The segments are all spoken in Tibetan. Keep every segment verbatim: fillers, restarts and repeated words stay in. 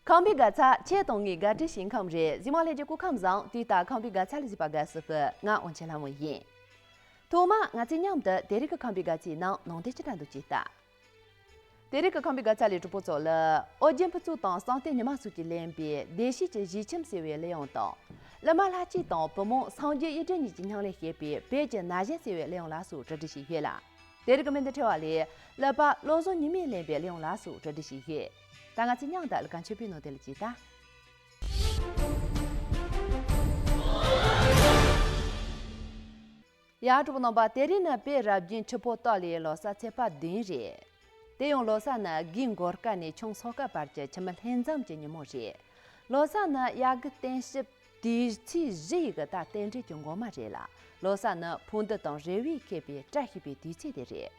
ཁམས་པའི་དགའ་ཚལ་ཁྱེད་དང་ངའི་དགའ་སྤྲོའི་ཞིང་ཁམས་རེད། གཟིགས་མོ་ལྷན་རྒྱས་སྐུ་ཁམས་བཟང་། དུས་ལྟར་ཁམས་པའི་དགའ་ཚལ་ལ་གཟིགས་པ་དགའ་བསུ་ཞུ། ང་དབང་ཆེན་ལྷ་མོ་ཡིན། ཐོག་མར་ང་ཚོས་མཉམ་དུ་དེ་རིང་གི་ཁམས་པའི་དགའ་ཚལ་ནང་ནང་དོན་ཅི་འདྲ་འདུག་ཅེས་ལྟ། དེ་རིང་གི་ཁམས་པའི་དགའ་ཚལ་ལས་གྲོགས་པོ་ཚོ་ལ་ཨོ་རྒྱན་ཕུན་ཚོགས་དང་བསམ་གཏན་ཉི་མ་སོགས་ཀྱིས་ལེན་པའི་བདེ་གཤེགས་ཀྱི་གཞིས་ཁྱིམ་ཟེར་བའི་གླུ་དབྱངས་དང་། གླུ་མ་ལྷ་སྐྱིད་དང་བུ་མོ་སངས་རྒྱས་གཡུ་སྒྲོན་གཉིས་ཀྱིས་སྙིང་ལས་བཤད་པའི་བོད་ཀྱི་ན་གཞོན་ཟེར་བའི་གླུ་དབྱངས་ལ་སོགས་གྲ་སྒྲིག་བྱས་ཡོད་ལ། དེ་རིང་གི་སྨོན་འདུན་ཕྲེང་བ་ལས་གླུ་པ་བློ་བཟང་ཉི་མས་ལེན་པའི་གླུ་དབྱངས་ལ་སོགས་གྲ་སྒྲིག་བྱས་ཡོད། ད་ང་ཚོས་མཉམ་དུ་གླུ་ཁ་མཆོད་པའི་ནང་དེ་ལ་གཅིག་ལྟ། ཡ་གྲོགས་པོ་རྣམ་པ། དེ་རིང་ནི་བོད་རབ་བྱུང་ཆུ་ཕོ་སྟག་ལོའི་ལོ་གསར་ཚེས་པ་བདུན་རེད། དེ་ཡང་ལོ་གསར་ནི་དགུན་འགོ་སྐར་ནས་ཆུ་སྲོད་ཁ་བར་གྱི་ཕྱི་མི་ལྷན་འཛོམས་ཀྱི་ཉིན་མོ་རེད། ལོ་གསར་ནི་དབྱར་དགུན་བསྟན་ཞིབ་དུས་ཚིགས་བཞི་ཡི་གི་ད་རྟེན་འབྲེལ་གྱི་འགོ་མ་རེད་ལ། ལོ་གསར་ནི་ཕུགས་འདུན་དང་རེ་བའི་ཁེབས་པའི་བཀྲ་ཤིས་པའི་དུས་ཚིགས་དེ་རེད།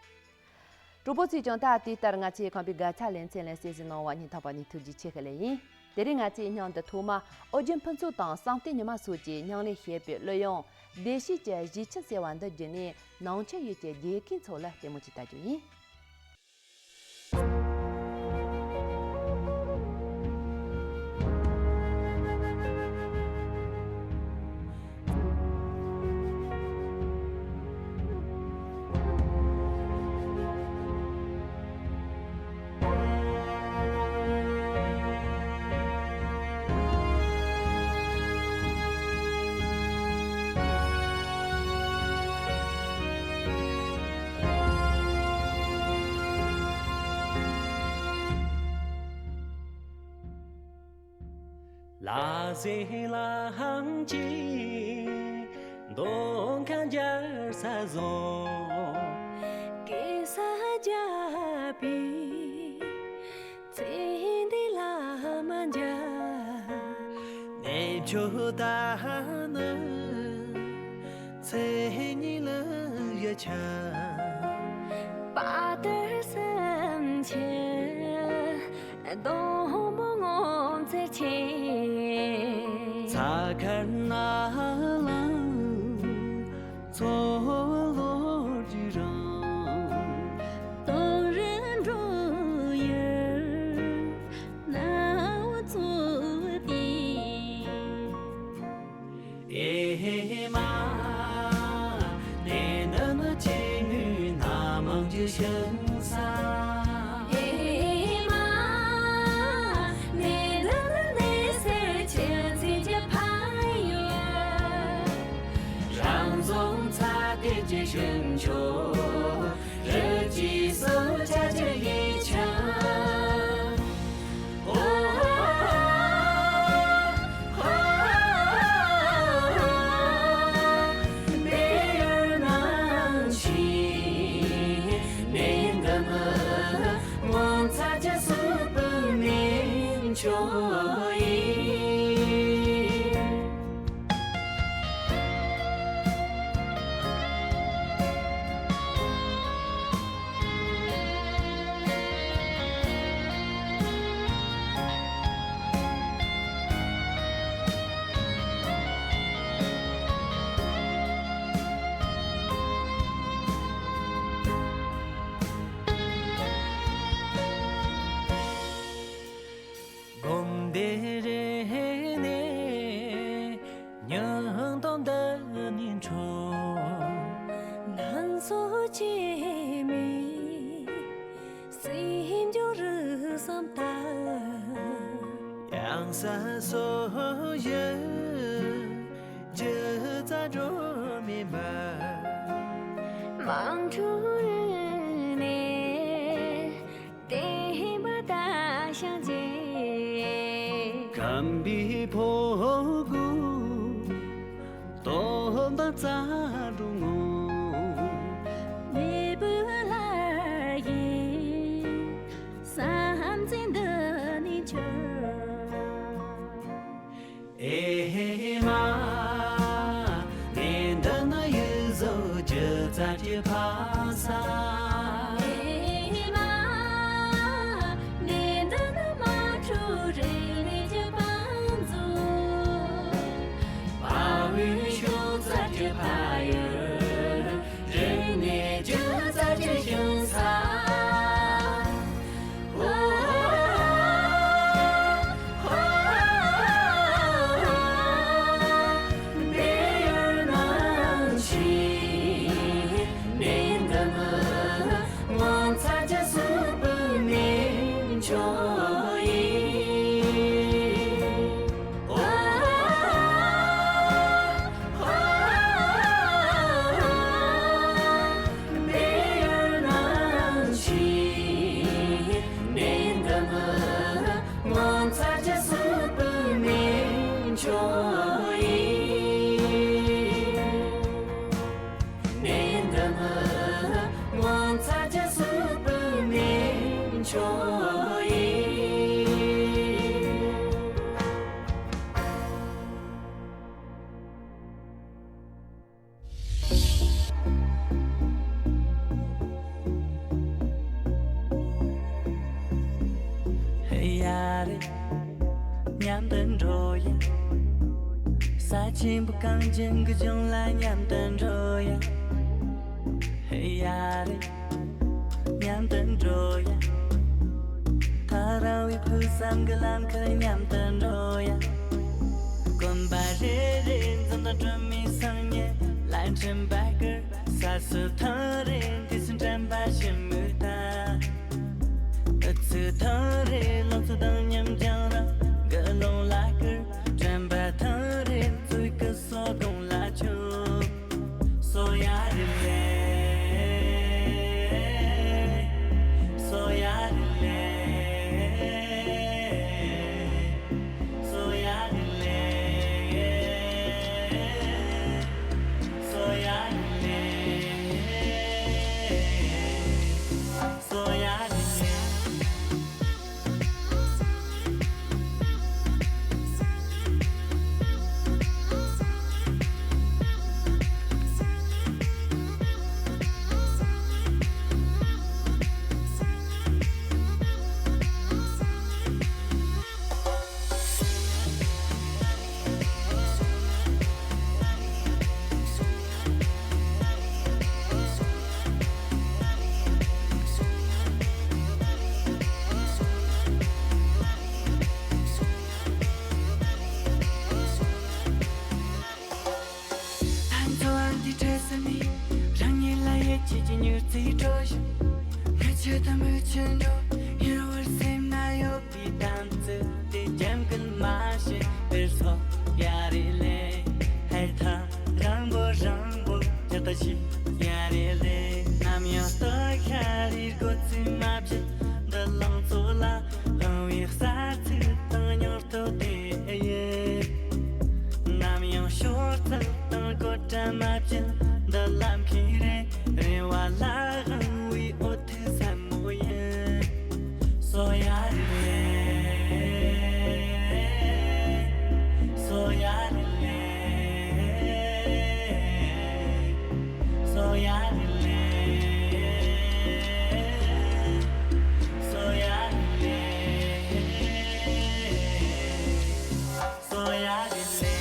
གྲོགས་པོ་ཚོས་ཀྱང་ད་དུས་ལྟར་ང་ཚོའི་ཁམས་པའི་དགའ་ཚལ་ལེ་ཚན་ལ་གསན་གཟིགས་གནང་བ་སྙིང་ཐག་པ་ནས་ཐུགས་རྗེ་ཆེ་ཞུ་ལེ་ཡིན། དེ་རིང་ང་ཚོས་སྙིང་འདི་ཐོག་མ་ཨོ་རྒྱན་ཕུན་ཚོགས་དང་བསམ་གཏན་ཉི་མ་སོགས་ཀྱིས་སྙིང་ལས་བཤད་པའི་གླུ་དབྱངས་བདེ་གཤེགས་ཀྱི་གཞིས་ཁྱིམ་ཟེར་བ་འདི་བརྒྱུད་ནས་ནང་ཆོས་ཡུལ་གྱི་དགེ་རྒན་ཚོ་ལ་ལྟད་མོ་ཅིག་ལྟ་རྒྱུ་ཡིན། ལ་ཟེ་ལ་ཧང་ཅི། མདོ་ཁམས་རྒྱལ་ས་བཟང་། གེ་སར་རྒྱལ་པོའི་ཚེ་འདི་ལ་མ་འཇལ། གནས་མཆོག་ད་ནི་མཚན་ཉིད་ལ་ཡ་ཆ། དཔའ་དར་སེམས་ཆེ། སྡོང་པོ་ངོ་མཚར་ཆེ། ཚ་ཁར་ན་ལ་མཚོ་ལོར་གྱི་རང་། དོ་རུ་འགྲོ་ཡུལ་ནའོ་མཚོ་སྟེ། ཨེ་མ། གནས་འདི་ནི་ཆེ་ནུས་སྣ་མང་གྱི་ཞིང་ས། ཨེ་མ། གནས་འདི་ནི་གནས་སེར་ཆུ་འཛིན་གྱི་ཕ་ཡུལ། རང་བྱུང་ཚ་གདུག་གི་ཞིང་མཆོག་རི་སྐྱེས་སུ་ཆ་ཆུ་ཡི་ཆུ། ཨོ། བོད་ཡུལ་ནང་ཆེན་གནས་འདི་ནི་ངོ་མཚར་གྱི་སྲོག་ཕུད་གནས་མཆོག་ཡིན། སྒོམ་བདེ་རེ་ནས་ཉང་སྟོང་འདི་ནས་འཕྲོ། ནང་སོ་ཆེ་མེ་སེམས་འགྱུར་རུ་བསམ་ལྟ། ཡང་ས་སོ་ཡི་རྒྱུ་རྩ་འགྲོ་མེད་པ། མང་ཁྲོ་ནས། བསྟན་པ་དར་ཞིང་རྒྱས། ཁམས་པའི་ཕོ་རྒོད་སྟོབས་དང་རྩ་འགྲོ་ངང་། མེས་པོའི་ལྷ་ཡི་བསམ་རྩེ་འདི་ནས་འཆར། ཨེ་མ། གནས་འདི་ནི་ཡུལ་བཟོ་སྒྱུ་རྩལ་གྱི་ཕ་ས། ཨེ་མ། གནས་འདི་ནི་དམངས་ཁྲོད་རིག་གནས་ཀྱི་དཔལ་འཛོམས། དཔའ་བོའི་ཤུགས་རྩལ་གྱི་ཕ་ཡུལ། རིག་གནས་སྒྱུ་རྩལ་གྱི་ཞིང་ས། ཨོ། ཡ་རེད། མཉམ་དུ་འགྲོ་ཡ། ས་ཆེན་པོ་གངས་ཅན་གྱི་ལྗོངས་ལ་མཉམ་དུ་འགྲོ་ཡ། ཡ་རེད། མཉམ་དུ་འགྲོ་ཡ། ཐག་རིང་བའི་ཕུགས་བསམ་གྱི་ལམ་ཁར་མཉམ་དུ་འགྲོ་ཡ། གོམ་པ་རེ་རེ་འཛུམ་དང་སྒྲོན་མེའི་སང་ཉིན། ལན་ཆེན་བེ་ཀར་ས་སུ་ཐང་རེ་འདི་སུ་དྲན་པ་ཞིམ་མོ་ད། ཨུ་ཚུགས་ཐང་རེ་ལོ་ཚོད་དང་མཉམ་སྦྱང་ར་གི་ལོང་ལ་ཀར་དྲན་པ་ཐང་རེ་ཚུགས་ཀི་སོ་གོང་ལ་ཆུ། སོ་ཡ་རི་ལེ། སོ་ཡ་རི་ལེ། སོ་ཡ་རི་ལེ། སོ་ཡ་རི་ལེ། སོ་ཡ་རི་ལེ། ད་འཚོ་བ་འདི་འཕྲད་ཟིན་ནས། རང་ཉིད་ལ་ཡིད་ཆེས་ཀྱི་མྱུར་ཚད་སྤྲོ་ཞིང་། ངི་ཆོས་དང་མི་ཆོས་འགྲོ། ཡུར་བར་སེམས་ན་ཡོད་པའི་དམ་ཚིག་དེ་འཇམ་སྐུལ་མ་བྱེད་པར་སོ་ཡ་རེ་ལེ། ཧེ་ཐ་རང་པོ་རང་པོ་ཇི་ལྟ་ཞིག་ཡ་རེ་ལེ། ནམ་ཡང་སྟོད་ཤ་རིའི་སྒོ་ཚུགས་མ་བྱེད། འདི་ལང་ཚོ་ལ་ལང་བའི་གསར་ཚིག་དང་མྱུར་ཐོག་དེ་ཡིན། ནམ་ཡང་ཤོར་ཚུལ་དང་གོ་བཀྲ་མ་བཅིལ། འདི་ལམ་ཁའི་རེ་རེ་བ་ལ་དབང་བའི་འོ་ཐུག་ཟབ་མོ་ཡིན། སོ་ཡ་རི་ལེ། སོ་ཡ་རི་ལེ། སོ་ཡ་རི་ལེ། སོ་ཡ་རི་ལེ། སོ་ཡ་རི་ལེ།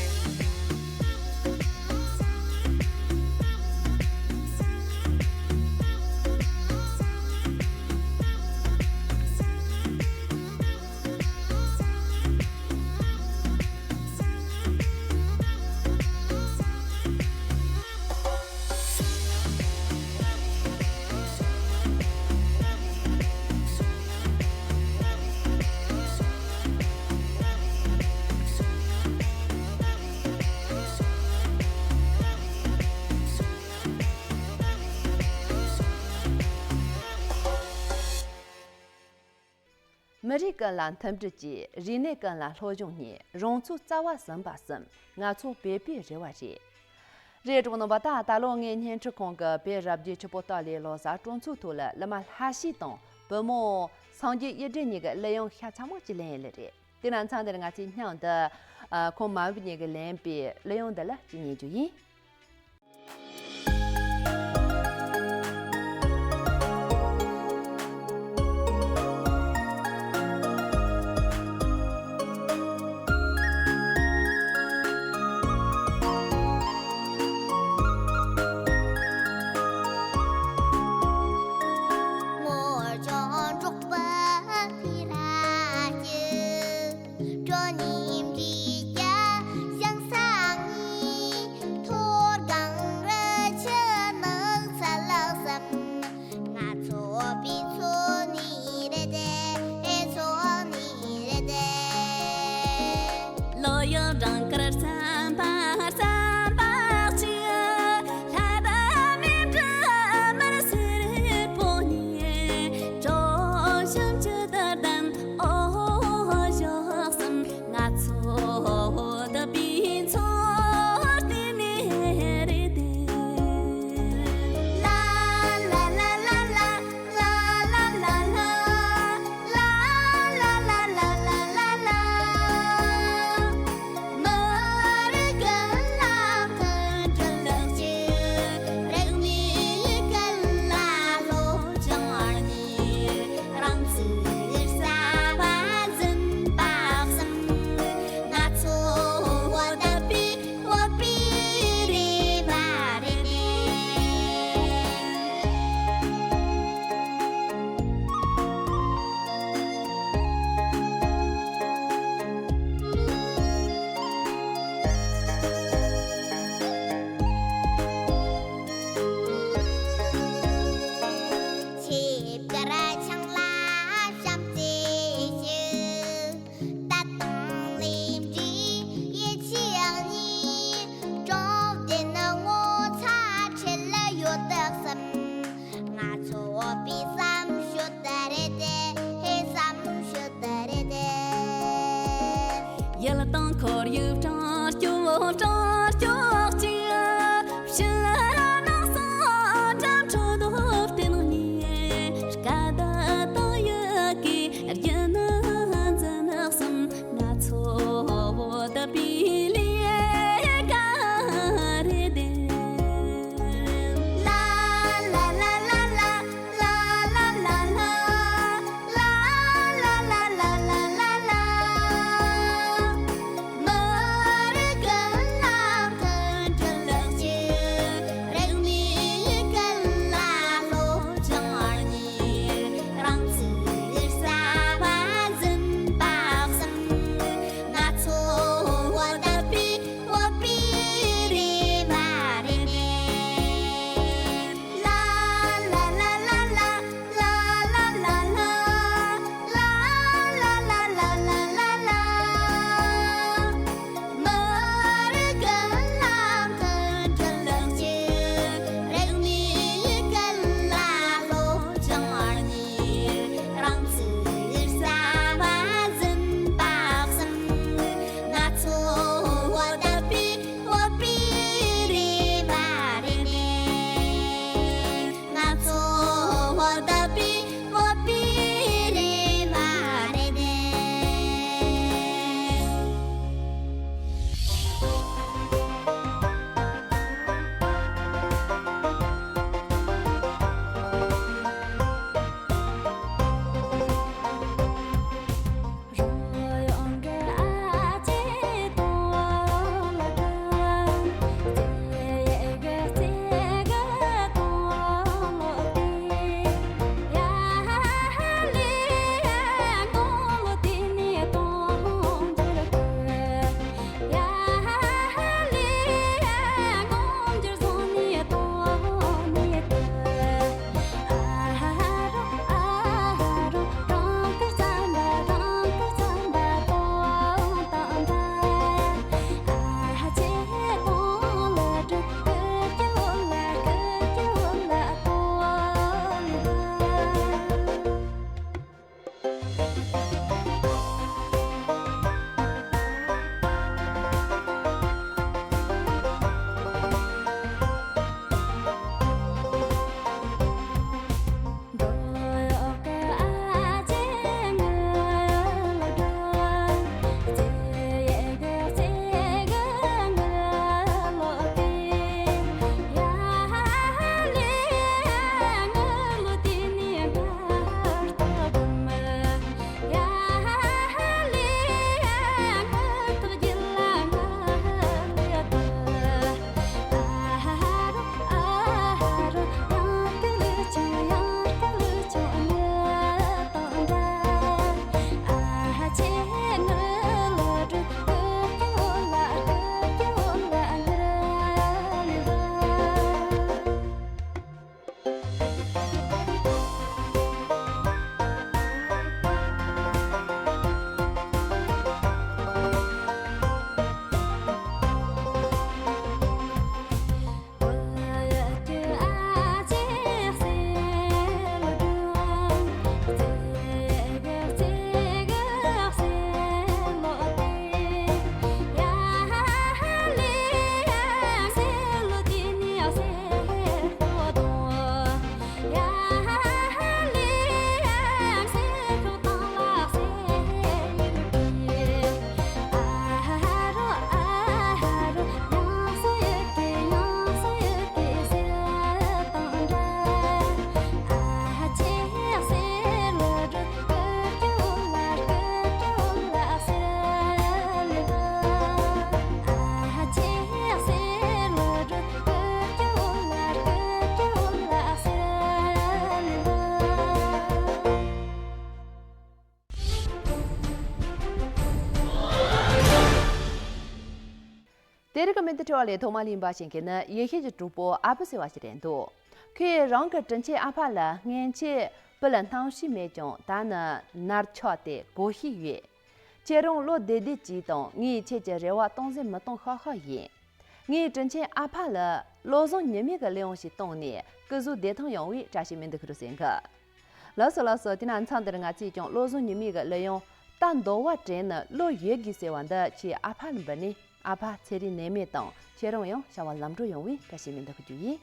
མི་རིགས་ཀུན་ལ་མཐུན་སྒྲིལ་གྱིས། རིག་གནས་ཀུན་ལ་སློབ་སྦྱོང་གཉིས། རང་ཚོའི་རྩ་བ་ཟིན་པ་གསུམ། ང་ཚོ་བོད་པའི་རེ་བ་རེད། རེད། གྲོགས་རྣམ་པ། ད་ད་ལོ་ངས་བརྙན་འཕྲིན་ཁང་གི་བོད་རབ་རྒྱས་ཆུ་སྤོ་ཏོག་ལས་ལོ་གསར་སྤྲོ་ཚོགས་ཐོག་ལ་གླུ་མ་ལྷ་བཞི་དང་བུ་མོ་སངས་རྒྱས་གཡུ་སྒྲོན་གཉིས་ཀྱི་གླུ་དབྱངས་ཤ་ཚ་མོ་ཅིག་ལེན་ཡས་ལེ་རེད། དེ་ན་མཚམས་འདིར་ང་ཚོའི་སྙིང་དུ་ཨ་ཁོང་མ་བུ་གཉིས་ཀྱིས་ལེན་པའི་གླུ་དབྱངས་འདི་ལ་ཅིག་ཉན་རྒྱུ་ཡིན། གྲངས་དཀར་བསམ་པ་བསམ་པ་གཅིག་ལྷ་དང་མི་འདྲ་མར་སེར་པོ་ཉིད་སྤྲོ་བྱམས་ཀྱི་དར་ལྡན་འོ་ཞོགས་སམ། ང་ཚོ་བདུད་པའི་མཚོ་སྟེང་ནས་རེད་དེ། ལ་ལ་ལ་ལ་ལ། ལ་ལ་ལ་ལ། ལ་ལ་ལ་ལ། མི་ དེ་རིང་གི་སྨན་དུ་དྲི་བ་ལས་ཐོག་མ་ལ་ཡིན་པ་ཞིག་གིས་ནི་ཡེ་ཤེས་ཀྱི་གྲོགས་པོ་ཨ་བུ་ཟེར་བ་ཞིག་རེད་འདུག་ཁོས་རང་གི་དྲིན་ཆེན་ཨ་ཕ་ལ་སྔན་ཆད་བུ་ལ་སྣང་ཤས་མེད་ཀྱང་ད་ནི་ནར་ཆགས་ཏེ་གོ་ཤས་ཡོད། ཁྱེད་རང་བློ་བདེ་བདེ་གྱིས་དང་ངས་ཁྱེད་ཀྱི་རེ་བ་སྟོང་ཟད་མི་གཏོང་ཤག་ཤག་ཡིན། ངའི་དྲིན་ཆེན་ཨ་ཕ་ལ་བློ་བཟང་ཉི་མའི་གི་གླུ་དབྱངས་ཤིག་བཏང་ནས་སྐུ་གཟུགས་བདེ་ཐང་ཡོང་བའི་བཀྲ་ཤིས་སྨོན་འདུན་ཞུ་རྒྱུ་ཡིན་གི། ལགས་སོ་ལགས་སོ། དེ་ན་མཚམས་འདིར་ང་ཚོས་ཀྱང་བློ་བཟང་ཉི་མའི་གི་གླུ་དབྱངས་རྟ་འདོ་བ་དྲན་ནས་བློ་ཡོད་དགོས་ཟེར་བ་འདི་ཁྱེད་ཨ་ཕ་ལ་འབུལ་ནས། ཨ་ཕ་ཚེ་རིང་ནད་མེད་དང་ཁྱེད་རང་ཡང་བྱ་བ་ལམ་འགྲོ་ཡོང་བའི་བཀྲ་ཤིས་སྨོན་འདུན་ཞུ་རྒྱུ་ཡིན།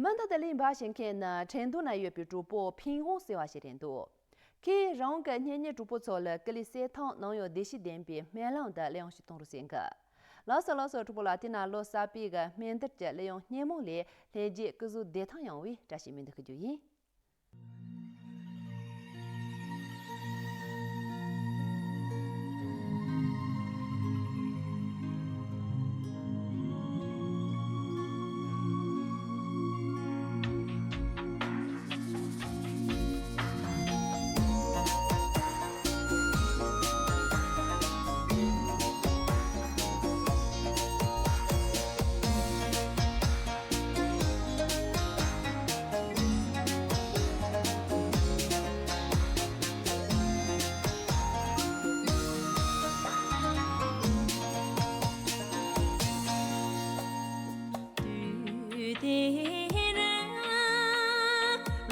མུ་མཐུད་དུ་གླུ་འབུལ་བྱེད་མཁན་ནི་ཁྲེང་ཏུའུ་ན་ཡོད་པའི་གྲོགས་པོ་ཕིན་ཧོང་ཟེར་བ་ཞིག་རེད་འདུག་ཁོས་རང་གི་གཉེན་ཉེ་གྲོགས་པོ་ཚོ་ལ་ཀུ་ལུ་གསོལ་ཐབས་ནང་ཡོད་བདེ་སྐྱིད་ལྡན་པའི་སྨོན་ལམ་དང་གླུ་དབྱངས་ཤིག་གཏོང་རོགས་ཟེར་གི། ལགས་སོ་ལགས་སོ། གྲོགས་པོ་ལགས། དེ་ན་ལོ་གསར་པའི་གི་སྨོན་འདུན་གྱི་གླུ་དབྱངས་སྙན་མོ་ལས་ལྷན་རྒྱས་སྐུ་གཟུགས་བདེ་ཐང་ཡོང་བའི་བཀྲ་ཤིས་སྨོན་འདུན་ཞུ་རྒྱུ་ཡིན། དུས་དེ་རིང་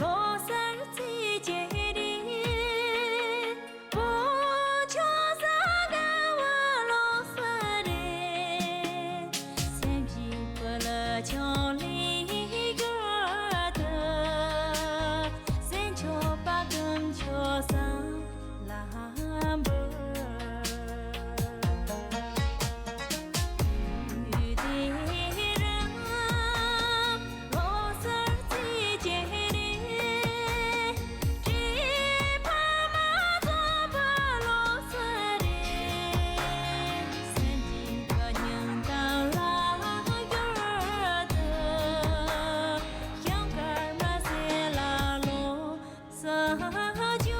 ལོ་གསར་ཚེས་བཅད་རེད། བོད་ཆོལ་ཁ་གསུམ་དགའ་བའི་ལོ་གསར་རེད། སེམས་ཀྱི་བུ་ལ་ཆང་ལི་གར་དུ། སེམས་ཆོག་པ་ཀུན་ཆོག་བསམ་ལ་འབུལ། དུས་དེ་རིང་ལོ་གསར་ཚེས་བཅད་རེད། བཀྲ་ཤིས་ཕ་མ་རྫོགས་པའི་ལོ་གསར་རེད། སེམས་ཀྱི་བུ་སྙིང་གཏམ་ལ་གར་དུ། ཞིང་ཁར་མ་ཟེར་ལ་ལོ་ས་ཇོ།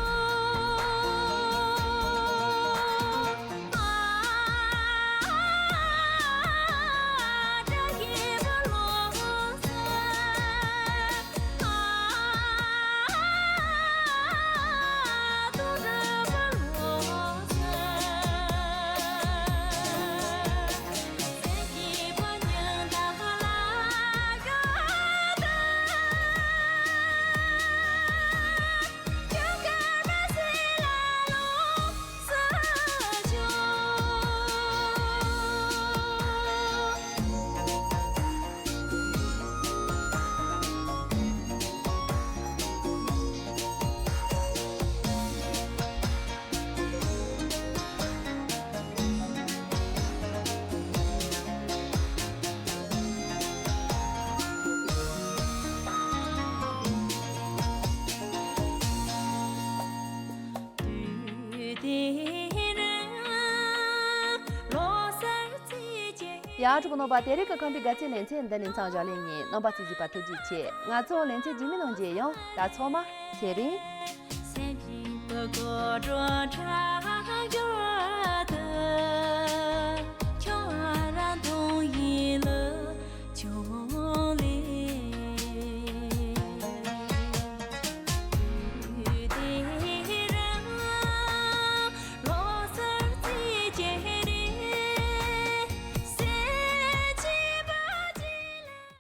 ཡ། གྲོགས་པོ་རྣམ་པ། དེ་རིང་གི་ཁམས་པའི་དགའ་ཚལ་ལེ་ཚན་འདི་ནས་མཚམས་བཞག་ལེ་ཡིན། རྣམ་པ་ཚོས་གཟིགས་པར་ཐུགས་རྗེ་ཆེ། ང་ཚོ་ལེ་ཚན་རྗེས་མའི་ནང་མཇལ་ཡོང་། ད་ཚང་མ་ཚེ་རིང་།